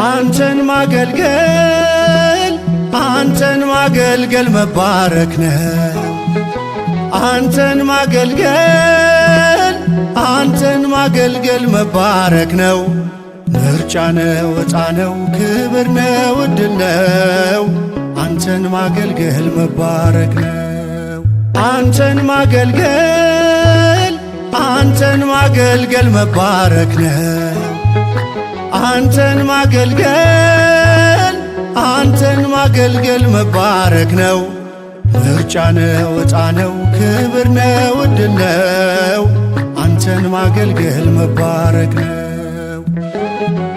አንተን ማገልገል አንተን ማገልገል መባረክ ነው። አንተን ማገልገል አንተን ማገልገል መባረክ ነው። ምርጫ ነው፣ ዕጣ ነው፣ ክብር ነው፣ ዕድል ነው። አንተን ማገልገል መባረክ ነው። አንተን ማገልገል አንተን ማገልገል መባረክ ነው። አንተን ማገልገል አንተን ማገልገል መባረክ ነው። ምርጫ ነው፣ ዕጣ ነው፣ ክብር ነው፣ ዕድል ነው። አንተን ማገልገል መባረክ ነው።